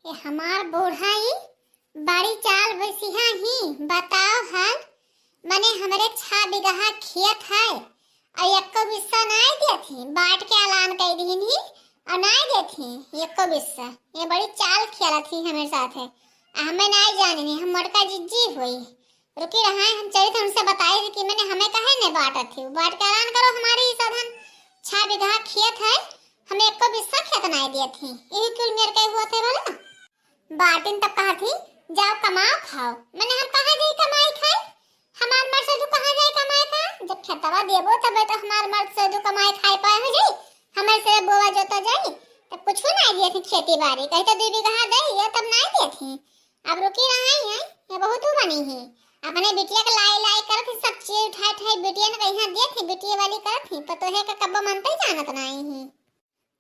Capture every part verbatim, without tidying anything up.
ए हमार बूढ़ा ई बड़ी चाल बसिहा ही, बताओ हाल। मने हमरे छह बीघा खेत है, और एको बिस्सा नाई देत ही, बांट के ऐलान कई दीन ही, और नाई देत ही एको बिस्सा। ये बड़ी चाल खेलत ही हमरे साथ है, आ हमें नाई जाने ही, हम मोटका जिज्जी होई। रुकी रहा, हम चली तो उनसे बताई कि मने हमें काहे ने बांटत ही, बांट के ऐलान करो, हमारी हिस्सा धन। छह बीघा खेत है, हमें एको बिस्सा खेत नाई देत ही, यही कुल मेर के हुआ थे भला। बाटिन तब कहत ही, "जाओ कमाओ खाओ।" मने हम कहाँ जाई कमाई खाई? हमार मर्द से तू कहाँ जाई कमाई खाई? जब खेतवा देबो तबे तो हमार मर्द से तू कमाई खाई पाए हो जाई, हमारे से बोवा जोतो जाई, तब कुछ नाई दिए थी खेती बाड़ी, कहीं तो दू बीघा दे ये तब नाई दिए थी। अब रुकी रहा ही है, ये बहुत बनी ही, अपने बिटिया के लाई लाई करत ही, सब चीज उठाए उठाए बिटिया ने कहीं दिए थी, बिटिया वाली करत ही, पतोहे का कब्बो मनते जानत नाई ही।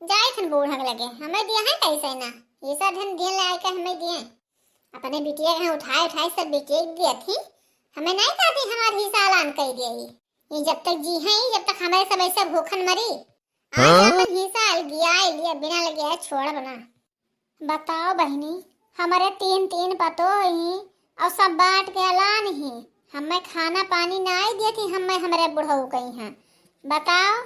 जाई थन बूढ़ा के लगे, हमें दिया है कैसे ना, हिस्सा धन दिए लाई के हमें दिए। अपने बिटिया के यहाँ उठाए उठाए सब बिटिया के दिए थी, हमें नहीं कहती हमार हिस्सा ऐलान कर दिए। ये जब तक जी हैं, जब तक हमारे सब ऐसे भूखन मरी। आज हाँ? अपन हिस्सा अलगिया लिया, बिना लगे छोड़ बना। बताओ बहिनी, हमरे तीन तीन पतोह ही और सब बांट के ऐलान ही। हमें खाना पानी नाई देती, हमें हमरे बुढ़ऊ कही हैं। बताओ,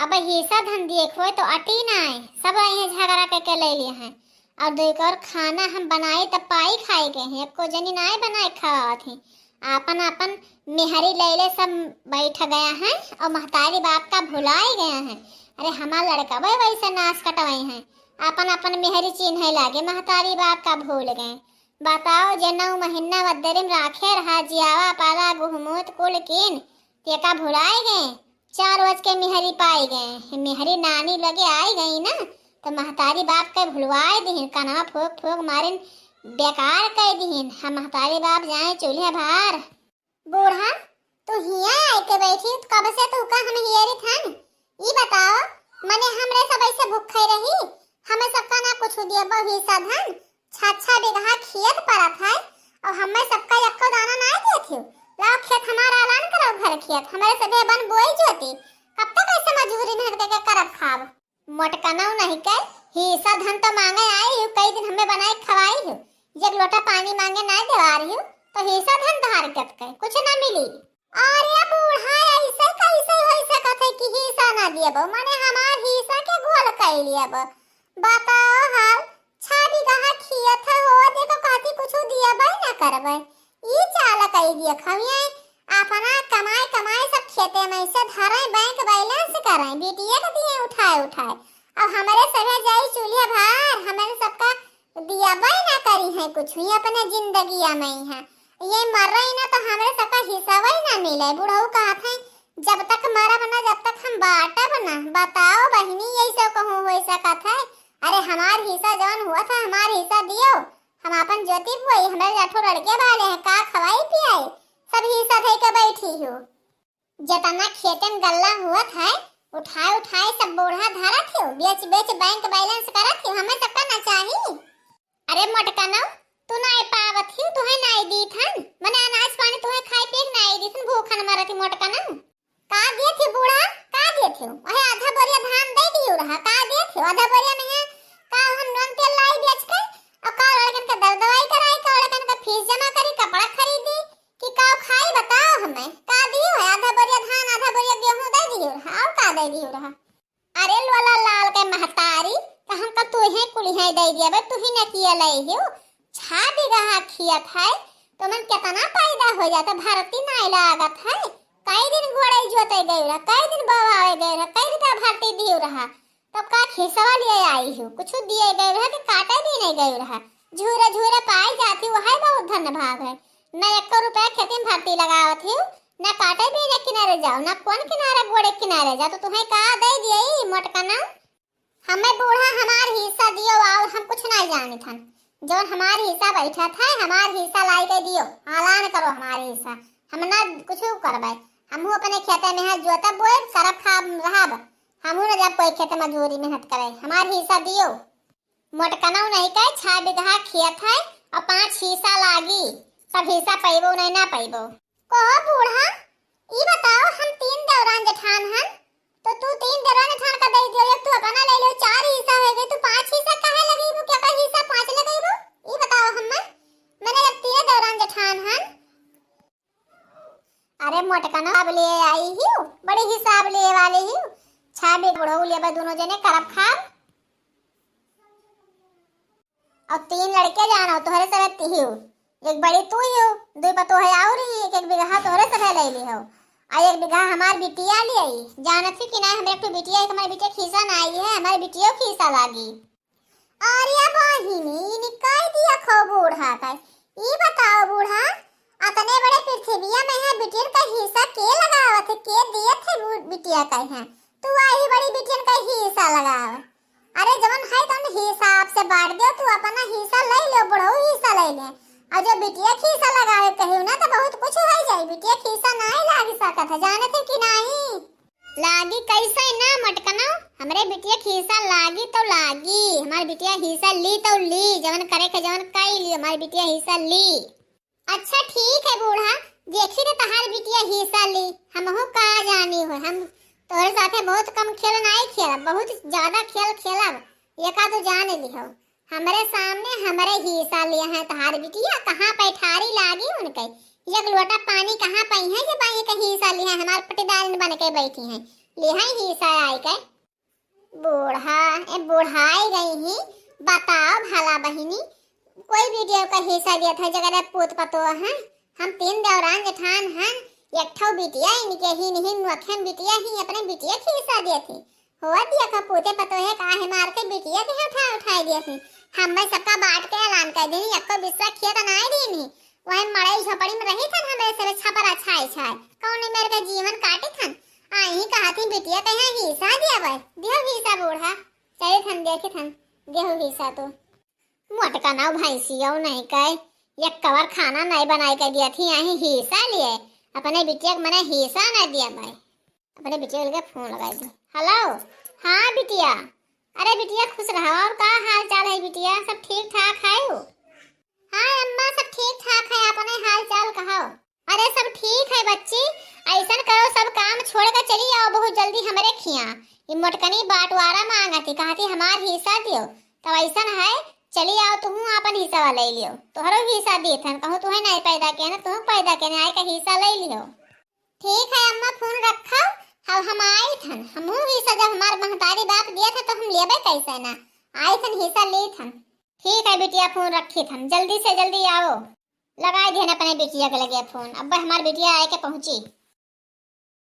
अब हिस्सा धन देख होए तो अटी नाई, सब रही हैं झगड़ा के, के ले लिए हैं। और दो एक और खाना हम बनाई तब पाई खाए गए हैं, एको जनी नाई बनाए खावा थी। आपन आपन मेहरी लैले सब बैठ गया है और महतारी बाप का भुलाई गया है। अरे हमार लड़का वही वैसे नास कटवाई हैं, आपन आपन मेहरी चिन्हे लागे, महतारी बाप का भूल गए। बताओ, जे नौ महीना वदरिम राखे रहा, जियावा पाला गुहमूत कुल कीन, तेका भुलाए गए। चार रोज के मेहरी पाए गए, मेहरी नानी लगे आई गई ना, तो महतारी बाप के भुलवाए दिहिन, कनवा फूक फूक मारिन, बेकार कर दिहिन। हम महतारी बाप जाए चूल्हे भार। बूढ़ा, तू हिया आए के बैठी, कब से तू का हम हियरी थन? ई बताओ, मने हमरे सब ऐसे भूखे रही, हमें सबका ना कुछ दिए बहु हिस्सा धन, छह छह बीघा खेत परत है, और हमें सबका एको दाना ना दिए थे। लाओ खेत हमारा ऐलान करो, घर खेत, हमारे सभे बन बोई जोती, कब तक ऐसे मजूरी मेहनत करके करब खाब? मोटकनऊ नहीं के, हिस्सा धन तो मांगे आई हियो, कई दिन हमें बनाए खवाई हियो, एक लोटा पानी मांगे ना देवा रही हो, तो हिस्सा धन धार कत के कुछ ना मिली। अरे बूढ़ा, ऐसे कैसे हो सकत है कि हिस्सा ना दियबो? माने हमार हिस्सा के गोल कर लियबो। बताओ हाल, छह बीघा खेत है हो, देखो काती कुछ दियबे ना करबे। ई चाल कई दिया खविए, अपना कमाए कमाए सब खेते में से धरे, बैंक बैलेंस करे, बिटिया के दिए उठाए उठाए। अब हमारे सभे जाई चूल्हे भार, हमारे सबका दियबे ना करी है कुछ ही अपने जिंदगिया में ही है। ये मर रही ना तो हमरे सबका हिस्सा ही ना मिले। बुढ़ऊ कहत है, "जब तक मरब ना, जब तक हम बांटब ना।" बताओ बहिनी, यही सब कहूँ हो सकत है? अरे हमार हिस्सा जौन हुआ था, हमार हिस्सा दियो, हम अपन जोती बोई, हमारे आठों लड़के बाले हैं, का खवाई पियाई, सब हिस्सा धई के बैठी हो। जितना खेतन गल्ला हुआ था, उठाए उठाए सब बूढ़ा धरत हो, बेच बेच बैंक बैलेंस करत हो, हमें सबका ना चाही। अरे मोटकनऊ, तू नाई पावत ही, तुहे नाई दीत हन। मने अनाज पानी तुहे खाए पिए के नाई दीत हन, भूखन मरत ही मोटकनऊ। का दिए थे बूढ़ा, का दिए थे? वही आधा बोरिया धान दे दियो रहा, का दिए थे? आधा बोरिया में है, का हम नून तेल लाई बेच के, और का लड़कन का दर दवाई कराई, का लड़कन का फीस जमा करी, कपड़ा खरीदी, कि का खाई बताओ हमें? का दियो है? आधा बोरिया धान, आधा बोरिया गेहूं दे दियो रहा, और का दे दियो रहा? अरे लोला लाल के महतारी, तो हमका तू ही कुलिहे दे दिया बे, तू ही न किया ले हियो। छह बीघा खेत है, तो मन कितना पैदा हो जाता, भरती नाई लागत है। कई दिन गोड़े जोते गए रहा, कई दिन बोवावे गए रहा, कई रुपया भरती दियो रहा, तब का खिसवा लिए आई हो, कुछ दिए गए रहा कि काटे भी नहीं गए रहा। झूरे झूरे पाई जाती, वही बहुत धन भाग है। न एको रुपया खेती में भरती लगावत हो, न काटे भी न किनारे जाओ, न कौन किनारे गोड़े किनारे जाओ, तो तुम्हें का दे दिए ई मोटकनऊ? हमें बूढ़ा हमार हिस्सा दियो, और हम कुछ ना जानित हन। जौन हमार हिस्सा बैठत है, हमार हिस्सा लाई के दियो, ऐलान करो हमार हिस्सा। हम ना कुछ करबे, हमहू अपने खेते में है जोतब बोएब, करब खाब रहब, हमहू ना जब कोई खेते मजूरी मेहनत करे, हमार हिस्सा दियो। मोटकनऊ नहीं कहे, छह बीघा खेत है और पांच हिस्सा लागी, सब हिस्सा पैबो नहीं ना पैबो। कहो बूढ़ा, ई बताओ, हम तीन देवरान जेठान हन, तो तू तीन देवरान जेठान का दे दियो, एक तू अपना ले लो, चार हिस्सा हो गए, तू पांच हिस्सा काहे लगेबू? क्या का हिस्सा पांच लगेबू? मोटकनो अब ले आई ही, बड़ी हिसाब ले वाले ही। छह बीघा बुढ़ऊ लेबे, दोनों जने करब खाब। और तीन लड़के जानो, तोहरे सब ही हो। एक बड़ी तू ही हो, दो पतोह और ही, एक एक बीघा तोहरे सब ले ली हो। और एक बीघा हमार बिटिया ले आई। जानत ही कि ना, हमरे एक ठो बिटिया, एक हमारे बिटिया खीसा ना आई है, हमारे बिटिया खीसा लागी। अरे बहिनी, इनी कह दिया खो बूढ़ा का। ई बताओ बूढ़ा, अतने बड़े पृथ्विया में है, बिटियन का हिस्सा के लगावत है, के दियत है बू-, बिटिया का है? तू आई बड़ी बिटियन का हिस्सा लगाव। अरे जवन है तवन हिसाब से बांट दो, तू अपना हिस्सा ले लो, बुढ़ऊ हिस्सा ले ले। और जो बिटिया खीसा लगावे कहियो ना तो बहुत कुछ हो जाई। बिटिया खीसा नाई लाग सकत है, जानत है कि नाई? लागी कैसे ना मटकनो, हमरे बिटिया खीसा लागी तो लागी, हमार बिटिया हिस्सा ली तो ली, जवन करे के जवन कई ली, हमार बिटिया हिस्सा ली। अच्छा ठीक है बूढ़ा, देखी तो तहार बिटिया हिस्सा ली, हमहू का जानी हो, हम तोहरे साथे बहुत कम खेल नाई खेलब, बहुत ज्यादा खेल खेलब, ये का तो जान लिहो। हमरे सामने हमरे हिस्सा लिए हैं तहार बिटिया, कहाँ पैठारी लागी उनके, एक लोटा पानी कहाँ पई है जब आई के हिस्सा लिए हैं, हमार पटीदार बन के बैठी हैं, लिए हैं हिस्सा आई के। बूढ़ा, ए बुढ़ाई गई ही, बताओ भला बहिनी, कोई बिटिया का हिस्सा दिया था जगह पूत पतो है? हम तीन देवरान जेठान हैं, एक ठो बिटिया इनके ही नहीं, नोखे बिटिया ही, अपने बिटिया के हिस्सा दिया थी। हो दिया का पूते पतो है का है मार के बिटिया के उठा उठाई दिया थी। हम भाई सबका बांट के ऐलान कर देनी, एको बिस्सा खेत ना दीनी। वही मड़ई झोपड़ी में रही थन, हमरे से छपरा छाए छाए। कौन मेरे का जीवन काटे थन? आई कहा थी बिटिया के यहाँ हिस्सा दिया भाई, दियो हिस्सा बूढ़ा। चले थन देखे थन, दियो हिस्सा तो। मोटका नाव भैंसियो नहीं कहे, एक कवर खाना नहीं बनाई के दिया थी, यही हिस्सा लिए। अपने बिटिया के मने हिस्सा नहीं दिया भाई। अपने बिटिया के फोन लगाई दी। हेलो, हाँ बिटिया। अरे बिटिया खुश रहो, और का हाल चाल है बिटिया, सब ठीक ठाक है हो? हाँ अम्मा, सब ठीक ठाक है, अपने हाल चाल कहो। अरे सब ठीक है बच्ची, ऐसन करो सब काम छोड़ के चली आओ बहुत जल्दी हमरे खिया। ये मोटकनी बांटवारा मांगती, कहती हमार हिस्सा दियो। तब ऐसन है, चली आओ तुहू आपन हिस्सा ले लियो, तोहरो हिस्सा देत हन, कहूँ तुहे नहीं पैदा के ना, तुहू पैदा के ना, आए का हिस्सा ले लियो। ठीक है अम्मा, फोन रखो, अब हम आई थन, हमहू हिस्सा जब हमार महतारी बाप दिया था तो हम लेबे कैसे ना, आई थन हिस्सा ली थन। ठीक है बिटिया, फोन रखी थन, जल्दी से जल्दी आओ। लगाई दिहन अपने बिटिया के लगे फोन, अब हमार बिटिया आए के पहुँची।